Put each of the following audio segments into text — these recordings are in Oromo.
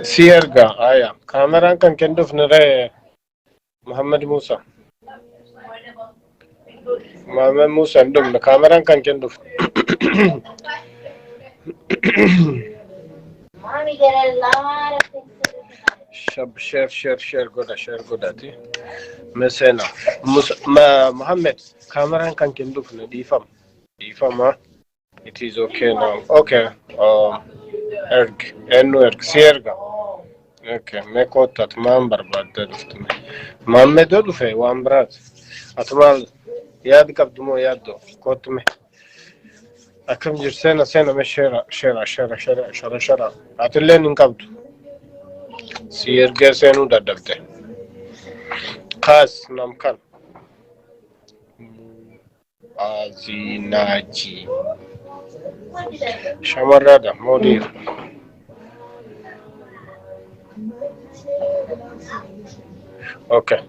Si erga aya kaameraan kan kennuuf niree Muhammad Musa. Muhammad Musa hin dhufne, kaameraan kan kennuuf. Mommy got a lot of things to do tonight. Shab share share share godha, share godhati. Meseena. Musa Muhammad, kaameraan kan kennuuf ne dhiifama. Dhiifama. It is okay now. Okay. Erg. Eenyu erg? Si erga. Okay. Mee kottu, ati maan barbaadda dhuftu? Muhammad dhufe waan biraati. Ati maal yaadi qabdu moo yaaddoo? Kottu mee. Akkam jirtu? Seena, seena, mee share share share share share share. Atilleen hin qabdu. Si ergee seenuu dadhabde. Kaas nam kan. Azinaaji. Shamarraadha moo dhiira? Okay.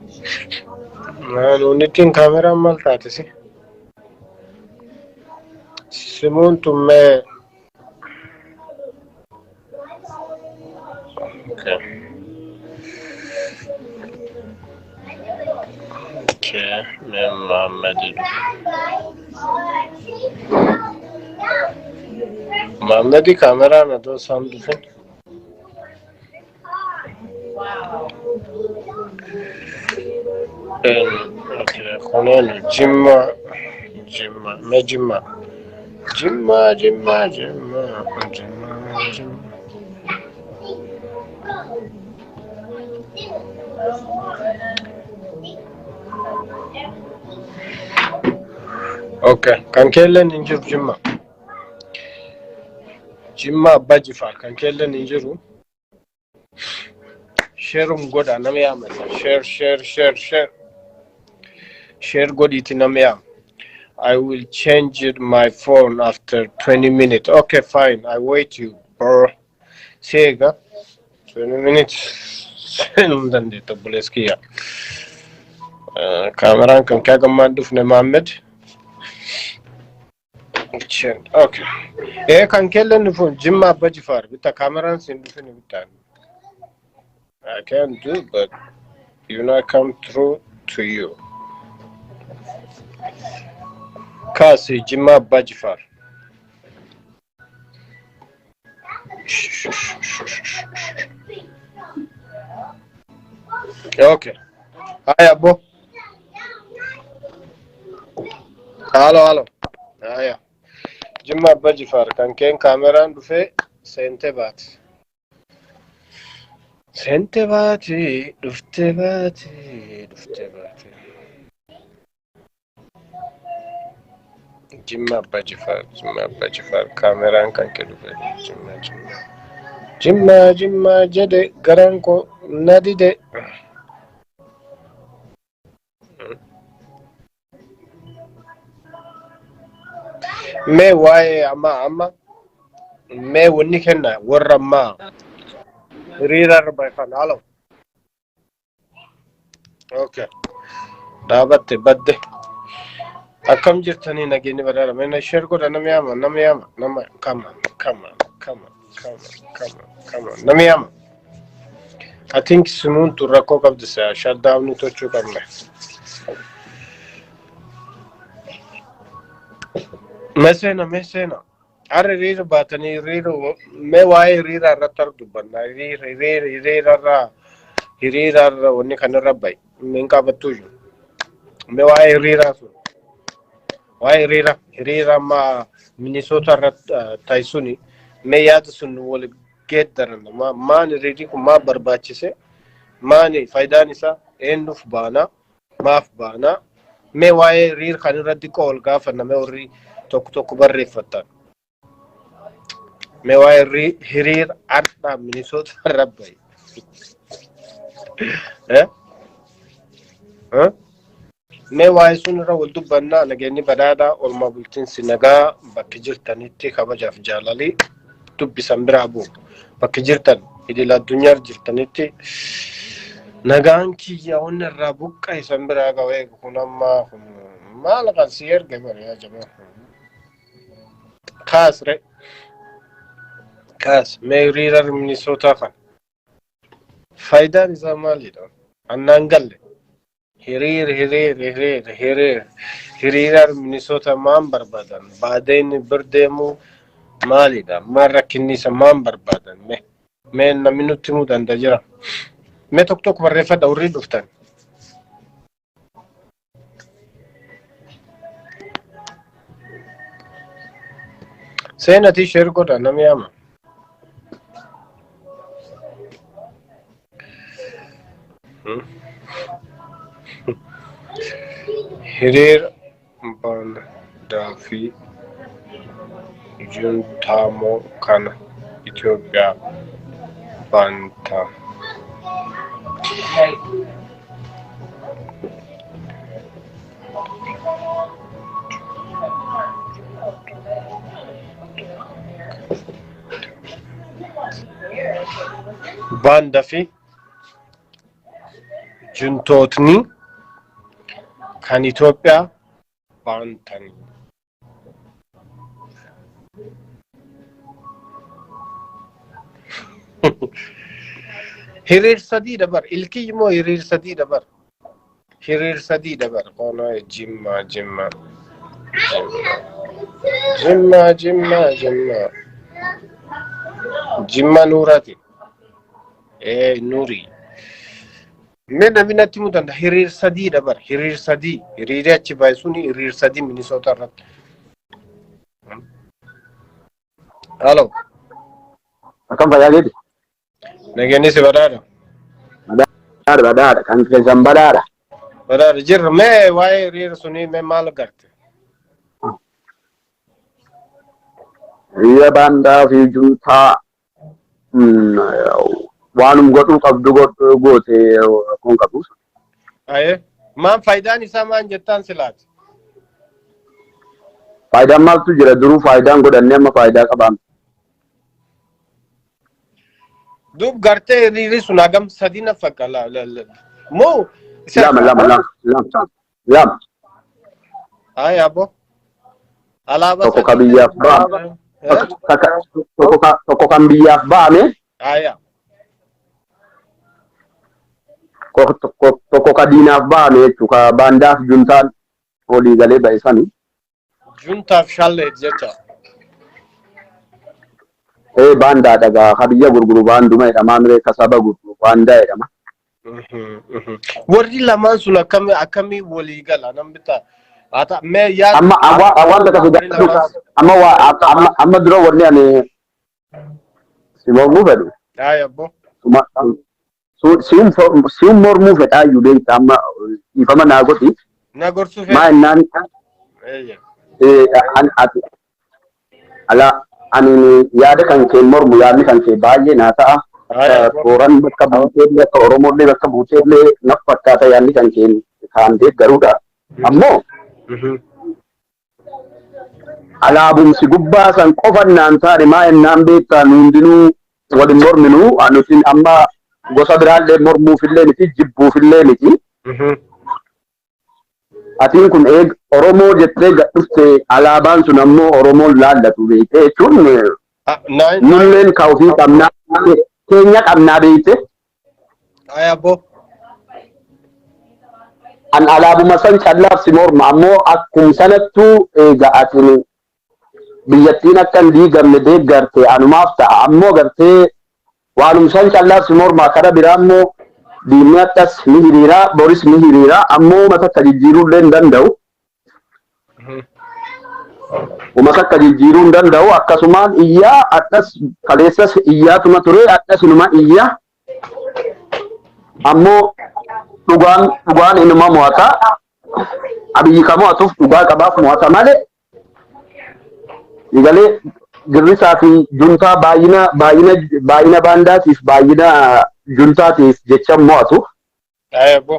Nuunittiin kaameraan maal taate si? Simuun tummee. Okay. Okay. Mee Muhammad dhufe. Muhammadi kaameraan adoo isaan dhufin. Okay. Kunneen Jimma, Jimma, mee Jimma. Jimma, Jimma, Jimma, Jimma, Jimma. Okay. Kan keelleen hin jiru Jimma. Jimma Abbaa Jifaar kan keelleen hin jiru. Share um godha, nama yaamata. Share, share, share, share. Share godhiiti nama yaama. I will change it my phone after 20 minutes. Okay, fine. I wait you, bro. Si eega. 20 minutes. Hin dandeettu, obboleessi kiyya. Kaameraan kan kee gammaan dhufne, Mohammed. Okay. Ee, kan keelleen dhufuun Jimma Abba Jifaar bitta, kaameraan siin dhufin bittaan. I can do, but you not come through to you. Kaasi Jimma Abbaa Jifaar. Okay. Hi, Abbo. Halo, halo. Haya. Jimma Abbaa Jifaar kan keen kaameraan dhufee seente baate. Seente baate, dhufte baate, dhufte baate. Jimma Abbaa Jifaar, Jimma Abbaa Jifaar, kaameraan kan kee dhufe Jimma, Jimma. Jimma, Jimma jedhe garaan koo na dide. Mee waa'ee amma amma mee wanni kenna warra ammaa hiriira irra bahan, halo. Okay. Dhaabatte badde. Akkam jirtanii? Nageenyi badhaadha. Mee share godha, nama yaama, nama yaama, nama, come on, come on, come on, come on, come on, come on, nama yaama. I think simuun tun rakkoo qabdi sa shutdown tochuu qabna. Mee seena, mee seena. Har'a hiriira baatanii, hiriira, mee waa'ee hiriira irratti har dubbanna. Hiriira, hiriira, hiriira irraa, hiriira irra wanni kanarra bahe. Min qabattuu jiru. Mee waa'ee hiriiraa sun. Waa'ee hiriira, hiriira amma Minisoota irratti ta'e suni, mee yaada sun wal geeddaranna. Maan hiriirri kun maal barbaachise? Maani faayidaan isaa? Eenyuuf baana? Maaf baana? Mee waa'ee hiriira kan irratti xiqqoo ol gaafanna, mee warri tokko tokko barreeffatan. Mee waa'ee hiriira har'a Minisoota irra bahe. Eh? Eh? Mee waa'ee sun irra wal dubbannaa. Nageenyi badhaadhaa, oolmaa bulchiinsi nagaa bakki jirtanitti kabajaaf jaalalii dubbisan biraa bu'u. Bakki jirtan idil addunyaa jirtanitti nagaan kiyya wanni irraa buqqa'e san biraa qabu. Eegu kun amma kun maal kan si erge bari yaa jamaa. Kaas re. Kaas mee hiriira Minisootaa kana. Faayidaan isaa maalidha? Annaan galle. Hiriir hiriir hiriir hiriir hiriira Minisootaa maan barbaadan? Baadeen bir deemuu maalidha? Maal rakkinni isa maan barbaadan? Mee mee namni nutti himuu danda'a jira. Mee tokko tokko barreeffadha warri dhuftan. Seenatii share godha namni yaama. Hiriira baandaa fi juntaamoo kana Itoophiyaa baanta. Baanda fi juntootni kan Itoophiyaa baantanii. Hiriir sadii dabar. Ilkii immoo hiriir sadii dabar. Hiriir sadii dabar. Qoonoo jimmaa jimmaa. Jimmaa jimmaa jimmaa. Jimmaa nuuraati. Ee nuurii. Mee namni natti himuu danda'a. Hiriir sadii dabar. Hiriir sadii. Hiriirri achi bahe suni hiriir sadii Minisoota irratti. Halo. Akkam fayyaa keeti? Nageenyi si badhaadha. Badhaadha badhaadha kan keessan badhaadha. Badhaadha jirra. Mee waa'ee hiriira sunii mee maal garte? Hiriira baandaa fi juntaa waanum godhuu qabdu goote rakkoon qabu. Ayee. Maan faayidaan isaa maan jettaan silaati? Faayidaan maaltu jira duruu faayidaan godhannee amma faayidaa qabaan. Duub gartee hiriirri sun hagam sadii na fakka la la la. Moo isa Lama lama lama lama lama Ay abbo. Alaabaa tokko ka sadii. biyyaaf ba'ame Eh? tokko kan biyyaaf ba'ame Aya. tokko ka diinaaf ba'ame jechuudha ka baandaaf juntaan olii galee ba'e sani. Juntaaf shalleet jecha. Ee baandaa dhagaa ka biyya gurguru baanduma jedhama miree ka saba gurguru baandaa jedhama. Warri lamaan sun akkami akkamii walii gala nan bitaa. Haa ta'a mee yaada. Amma waan takka Warri lamaan sun. Amma waa amma amma dura wanni ani si mormuu fedhu Aya abbo. Siun mormuu fedhaayyuu beekta amma dhiifama naa godhi. Na gorsuu Maa fedha. innaan Eeyya. Ati ala ani yaada kan kee mormu yaadni kan kee baay'ee naa ta'a. Aya abbo. Booran bakka buuteellee akka Oromoollee bakka buuteellee naf fakkaata yaadni kan kee kaan deeggaruudha. Ammoo alaabumsi gubbaa san qofan naan taane maa ennaan beektaa nu hundinuu walin morminu nuti amma gosa biraallee mormuufillee miti jibbuufillee miti. Atiin kun eeg Oromoo jettee gad dhufte alaabaan sun ammoo Oromoon laallatu beekte jechuun nulleen ka ofii qabnaa keenya qabnaa beekte. Aya abbo. An alaabuma san callaaf si morma ammoo akkum sanattuu eega atiin biyyattiin akka hin diigamne deeggarte anumaaf ta'a ammoo gartee waanum san callaaf si morma kara biraa immoo diinni akkas ni hiriira boris ni hiriira ammoo mata akka jijjiiruullee hin danda'u. Uummata akka jijjiiruu hin danda'u akkasumaan iyyaa akkas kaleessas iyyaatuma ture akkas inuma iyya ammoo dhugaan dhugaan inuma mo'ata Abiyyi ka mo'atuuf dhugaa qabaaf mo'ata malee Egalee girrisaa fi juntaa baay'ina baay'ina baay'ina baandaatiif baay'ina juntaatiif jecha mo'atu. Aya abbo.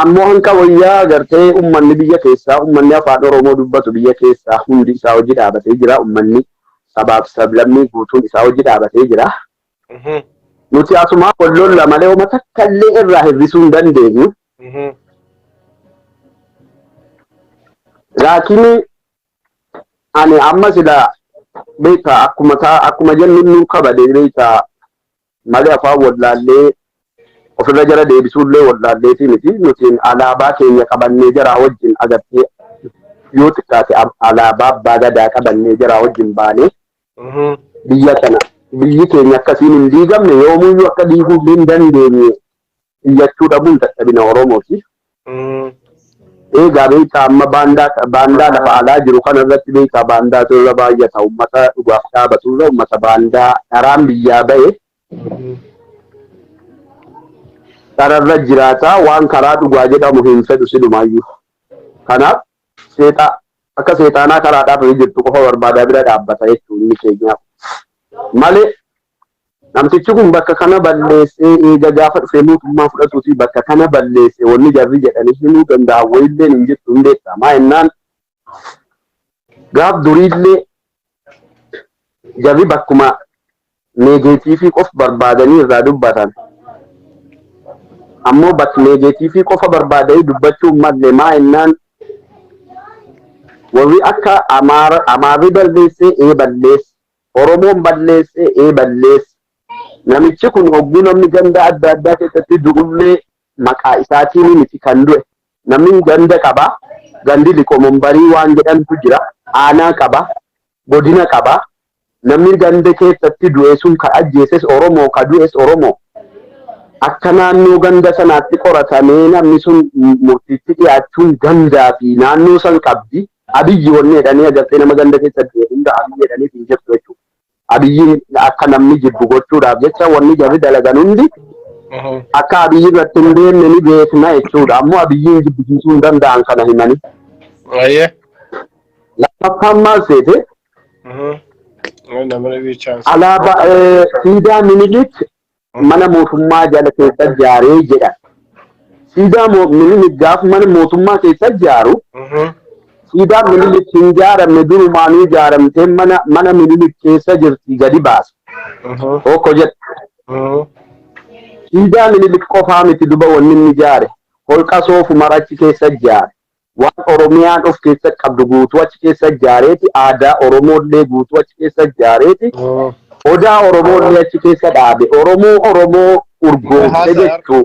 Ammoo hanqa wayyaa gartee ummanni biyya keessaa ummanni afaan Oromoo dubbatu biyya keessaa hundi isaa hojii dhaabatee jira. Ummanni sabaaf sablammii guutuun isaa hojii dhaabatee jira. Nuti asumaa wal lolla malee homa takka illee irraa hir'isuu hin dandeenyu. Laakiin Ani amma sila beektaa, akkuma akkuma jennu nu kabade beektaa malee, afaan wallaallee ofirra jara deebisuullee wallaalleetii miti. Nuti alaabaa keenya qabannee jaraa wajjin agartee, yoo xiqqaate alaabaa abbaa gadaa qabannee jaraa wajjin baanee biyya kana, biyyi keenya akkasiin hin diigamne, yoomuyyuu akka diiguu hin dandeenye iyyachuu dhabuun dadhabina Oromooti. Eegaa beektaa, amma baandaa baandaa lafa alaa jiru kana irratti beektaa, baandaatu irra baay'ata. Uummata dhugaaf dhaabatu irra uummata baandaa dharaan biyyaa ba'e dhararra jiraata, waan karaa dhugaa jedhamu hin fedhu silumaayyuu. Kanaaf seexaa akka seexaanaa karaadhaaf jirtu qofa barbaadaa bira dhaabbata jechuun inni keenyaaf. Malee namtichi kun bakka kana balleessee, eega gaafa dhufee mootummaa fudhatuuti bakka kana balleessee wanni jarri jedhanii himuu danda'an wayilleen hin jirtu, hin beektaa. Maa jennaan, gaaf duriillee jarri bakkuma negative qofa barbaadanii irraa dubbatan. Ammoo bakka negative qofa barbaadanii dubbachuu hin malle. Maa jennaan, warri akka Amaarri balleessee ee balleesse, Oromoon balleessee ee balleesse. Namichi kun hogguu namni ganda adda addaa keessatti du'ullee maqaa isaatiin miti kan du'e. Namni ganda qaba. Gandi liqomombarii waan jedhamtu jira. Aanaa qaba. Godina qaba. Namni ganda keessatti du'e sun kan ajjeeses Oromoo, ka du'es Oromoo. Akka naannoo ganda sanaatti qoratamee namni sun murtiitti dhiyaachuun gandaa fi naannoo san qabdi. Abiyyi wanni jedhanii agartee nama ganda keessatti du'e hunda Abiyyi jedhanii hin jirtu jechuudha. Abiyyiin akka namni jibbu gochuudhaaf jecha wanni jarri dalagan hundi akka Abiyyi irratti hin deemne ni beekna jechuudha. Ammoo Abiyyiin jibbisiisuu hin danda'an kana himanii. Lammaffaan maal seete? Namni bichaan. Alaabaa siidaa Minilik mana mootummaa jala keessa ijaaree jedha. Siidaa Minilik gaaf mana mootummaa keessa ijaaru, siidaa Minilik hin ijaaramne, durumaanuu ijaaramtee mana Minilik keessa jirti gadi baasa. Tokko jedha. Siidaa Minilik qofaa miti duba wanni inni ijaare. Holqa Soofumar achi keessa ijaare. Waan Oromiyaan of keessa qabdu guutuu achi keessa ijaareeti, aadaa Oromoollee guutuu achi keessa ijaareeti, odaa Oromoollee achi keessa dhaabe. Oromoo Oromoo urgoofte jechuu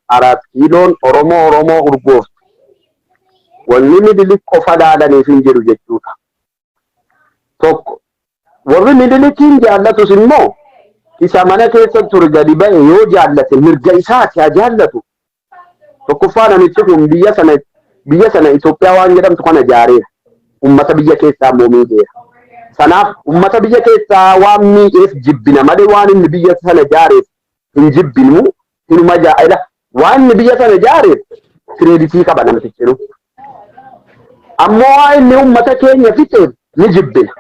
Araat Kiiloon Oromoo Oromoo urgoofte. Wanni Minilik qofa laalaniif hin jiru jechuudha. Tokko warri Minilikiin jaallatus immoo isa mana keessa ture gadi ba'e yoo jaallate mirga isaati, haa jaallatu. Tokkoffaa, namichi kun biyya sana Itoophiyaa waan jedhamtu kana ijaareera. Uummata biyya keessaa immoo miidheera. Sanaaf uummata biyya keessaa waan miidheef jibbina malee waan inni biyya sana ijaareef hin jibbinu. Hinuma jaa'ela waan inni biyya sana ijaareef credit qaba namtichi nu. Ammoo waan inni uummata keenya fixeef ni jibbina.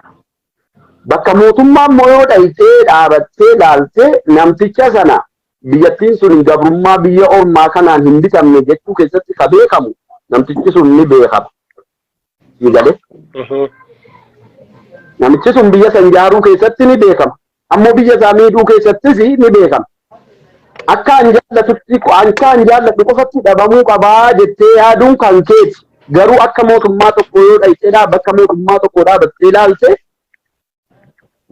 Bakka mootummaa immoo yoo dhayitee dhaabattee laaltee, namticha sana biyyattiin sun gabrummaa biyya ormaa kanaan hin bitamne jechuu keessatti ka beekamu namtichi sun ni beekama. Siigalee. Namichi sun biyya san ijaaruu keessatti ni beekama. Ammoo biyya isaa miidhuu keessattis ni beekama. Akka an jaallatutti, akka an jaalladhu qofatti dhabamuu qabaa jettee yaaduun kan keeti. Garuu akka mootummaa tokko yoo dhayitee bakka mootummaa tokko dhaabattee ilaalte,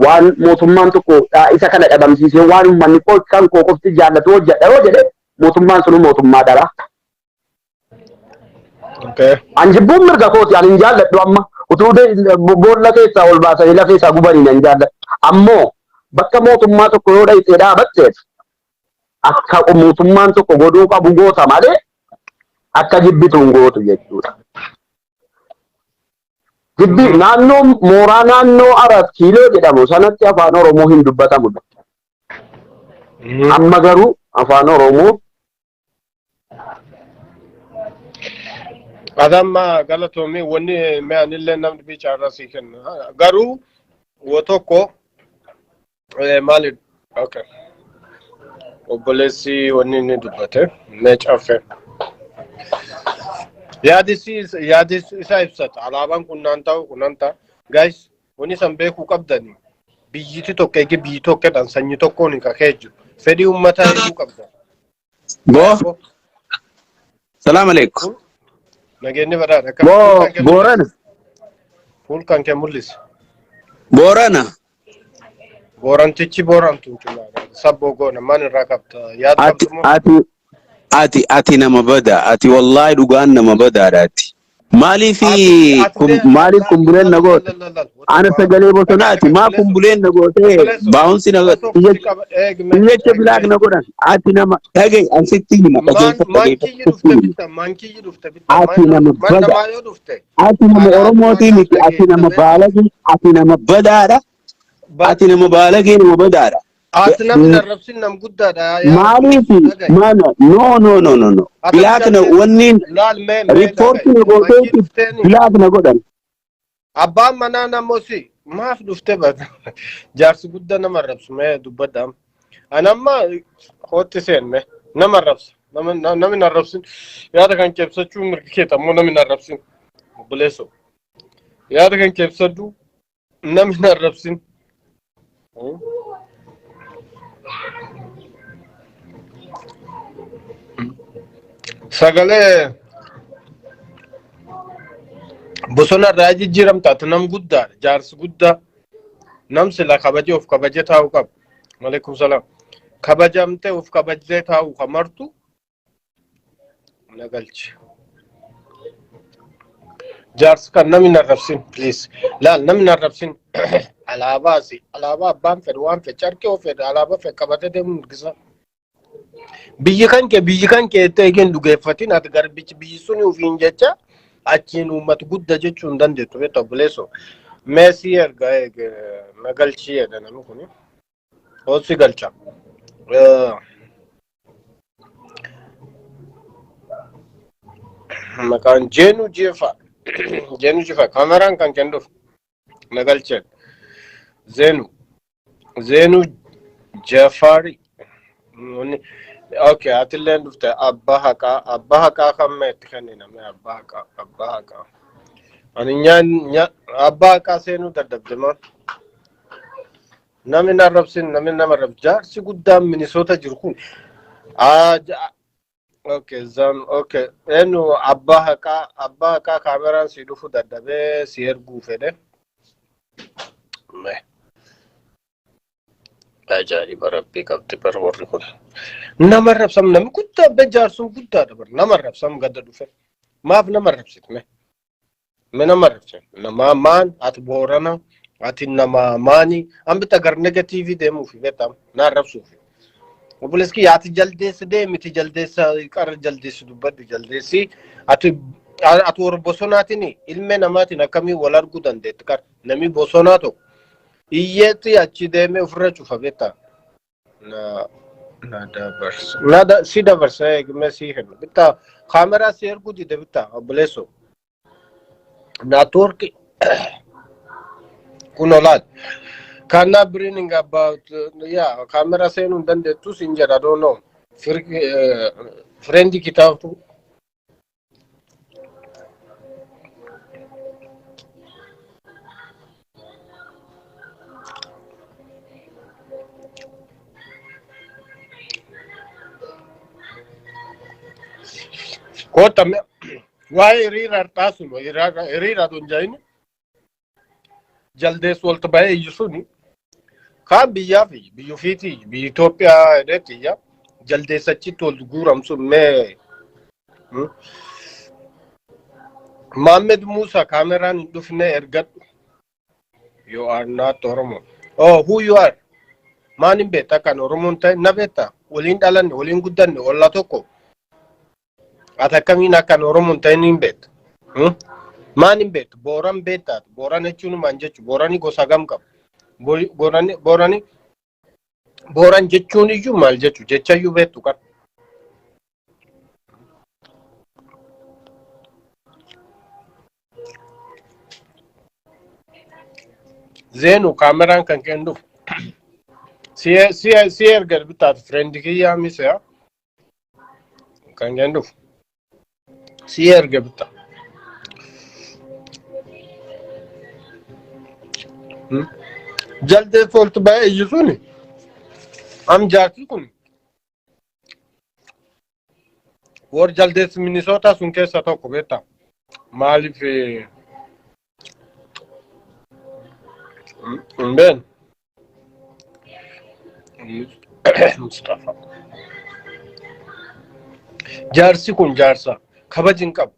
waan mootummaan tokko isa kana dhabamsiisee waan uummanni kan koo qofti jaallatu hojjedha yoo jedhe, mootummaan sunu mootummaa dara. An jibbuun mirga kooti, ani hin jaalladhu amma. Utuu boolla keessaa ol baasanii lafa isaa gubanii nan jaalladhu. Ammoo bakka mootummaa tokko yoo dhayitee dhaabatteef akka mootummaan tokko godhuu qabu goota malee akka jibbitu hin gootu jechuudha. Jibbi naannoo mooraa naannoo Arat Kiiloo jedhamu sanatti afaan Oromoo hin dubbatamu. Amma garuu afaan Oromoo Adamma galatoomii, wanni mi'aanillee namni bichaarra sii kenna. Garuu wo tokko maali? Okay. Obboleessi wanni inni dubbate mee caffe. Yaadi isaa ibsata. Alaabaan kun naan ta'u, kun naan ta'a. Guys, wanni san beekuu qabdani. Biyyiti tokko eegi biyyi tokkodhaan sanyii tokkoon hin kakee jiru. Fedhii uummataa eeguu qabda. Boo, salaam alaikum. Nageenyi badhaadha. Boo Booran. Fuul kan kee mul'isi. Boorana. Boorantichi boorantu cumaadha. Sabboo goona maan irraa qabda? Yaada Ati qabdu moo? ati nama badaa. Ati wallaahi dhugaan nama badaadha ati. Maaliif Ati ati kun maaliif kumbuleen na goota? Ana sagalee bosonaati. Maa kumbuleen na gootee baa'umsi na xiyyecha bilaak na godhan. Ati nama dhaga'i an sitti hima dhageeffadhu Maankiyyi dhageeffadhu dhufte sitti hima. bitta maankiyyi dhufte bitta Ati nama man bada. namaa yoo dhufte Ati nama alaabaa Oromootii naaf miti. Ati nama dhageessa baalagee. Ati nama badaadha. Ati nama baalagee nama badaadha. Ati namni arrabsin nam guddaadha yaa Maaliif dhaga'i. maana no no no no no Ati bilaak na jaldeessa wanni laal mee mee riippoortii dhaga'i. na Mankii gooteeti dhufteeni bilaak na godhan. abbaan manaa namosi maaf dhufte bata jaarsi guddaa nama arrabsu mee dubbadha. Ani amma hootti seen mee nama arrabsa. Namni arrabsin yaada kan keebsachuu mirgi keeta ammoo namni arrabsin obboleessoo yaada kan keebsadhu namni arrabsin. Sagalee bosona irraa jijjiiramta ati nam guddaadha jaarsi guddaa nam sila kabaje of kabaje taa'uu qaba. Maleekum salaam. Kabajamtee of kabajjee taa'uu kamartu na galchi. Jaarsi kan namni hin arrabsin please. Laal namni hin arrabsin alaabaasi alaabaa abbaan fedhe waan fedhe carqee of fedhe alaabaa fedhe qabatee deemuun mirgisa. Biyyi kan kee biyyi kan kee jettee eegeen dhugeeffatin ati garbichi biyyi suni ofiin jecha achiin uummata gudda jechuu hin dandeettu beekta obboleessoo. Meesii erga eege na galchii jedha namni kuni. Hoosii galcha. Maqaan Jeenuu Jeefaa. Jeenuu Jeefaa kaameraan kan kennuuf na galcheen. Zeenuu. Zeenuu Jafaari. Okay, atilleen dhufte abbaa haqaa abbaa haqaa kan meetti kennina mee abbaa haqaa abbaa haqaa. Ani nyaan abbaa haqaa seenuu dadhabde maa. Namni na arrabsin namni nama arrabsu jaarsi guddaan Minisoota jiru kun. Okay, zan okay. Eenyu abbaa haqaa kaameraan si dhufu dadhabee si erguu fedhe. Mee. Ajaa'iba rabbii qabdi bar warri kun. Nama arrabsam namni guddaa be jaarsuun guddaadha bar nama arrabsam gadda dhufe. Maaf nama arrabsit mee? Mee nama arrabsit? Nama maan ati boorana ati nama maani hambita gar negatiivii deemuufi beektam na arrabsuufi. Obboleessi kiyya ati jaldeessa deemiti jaldeessa qara jaldeessi dubbadhu jaldeessi ati ati warra bosonaatiin ilmee namaatiin akkamii wal arguu dandeetti qara namni bosonaa tokko iyyeetti achi deemee ofirra cufa beektaa. Na dabarsa. Na da si dabarsa eegmee si kenna. Bitta kaameraa si erguu dide bitta obboleessoo. Network kun olaal. Kana bringing about yeah kaameraa seenuu hin dandeettu sin jedha I don't know. Friend kitaabtu Kota waa'ee hiriira har'aa sun hiriira tun jedhin jaldeessu walitti bahee iyyu suni kaan biyyaa fi biyya ofiitii biyya Itoophiyaa jedheetti iyya jaldeessa achitti wal guuram sun mee Mohammed Musa kaameraan hin dhufne ergadhu. You are not Oromo. Oh, who you are? Maan hin beekta kan Oromoon ta'e na beekta. Waliin dhalanne, waliin guddanne, olla tokko. Ati akkamiin akkan Oromoon ta'e hin beekta. Maan hin beektu? Booran beektaati. Booran jechuun maan jechu? Boorani gosa gam qabu? Boorani boorani booran jechuun iyyuu maal jechu? Jecha iyyuu beektu qaba. Zeenu kaameraan kan kennuuf. Si erga bitaati friend kiyyaa misea kan kennuuf. Si erga bitta. Jaldeessi walitti bahee iyyu suni am jaarsi kun warri jaldeessi Minisootaa sun keessa tokko beektaa. Maaliif Hin beekne. Mustafa. Jaarsi kun jaarsa kabaji hin qabu.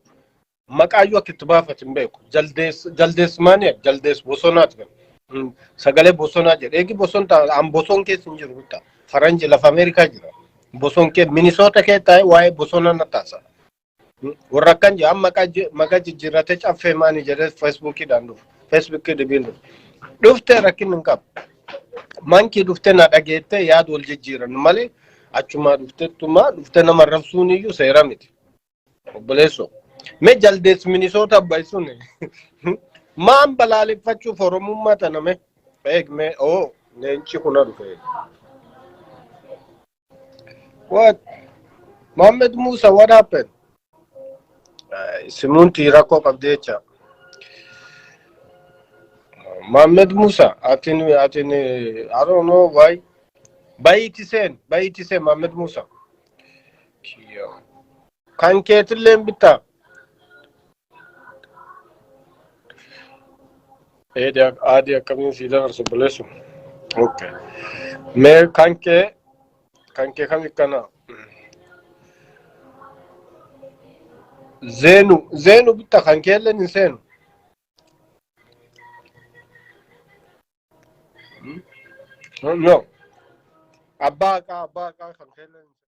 Maqaayyuu akka itti baafate hin beeku. Jaldees jaldees maani jaldees bosonaati kan. Sagalee bosonaa jedhe. Eegi boson ta'a an boson keessa hin jiru bitta. Faranji lafa Ameerikaa jira. Boson kee Minisoota kee taa'e waa'ee bosona na taasa. Warra akkan jedhan maqaa maqaa jijjiirratee caffee maani jedhee Feesbuukiidhaan dhufu. Feesbuukii dhibiin dhufu. Dhuftee rakkinni hin qabu. Mankii dhuftee na dhageettee yaada wal jijjiiran malee achumaa dhufteettumaa dhuftee nama arrabsuun iyyuu seera miti. Obboleessoo. Mee jaldees Minisoota abbaayisuun maan balaaleffachuuf Oromummaa tana mee eeg mee oo leenci kuna dhufe. What? Mohammed Musa, what happened? Simuunti rakkoo qabdi jecha. Mohammed Musa, atin, I don't know why. Bayiiti seen, bayiiti seen Mohammed Musa. Kiyya. Kan keetillee hin bittaa. Eedi aadii akkamiin sii dabarsu obboleessu? Okay. Mee kan kee kam ikkana? Zeenu zeenu bitta kan keelleen hin seenu. No. Abbaa haqaa abbaa haqaa kan keelleen hin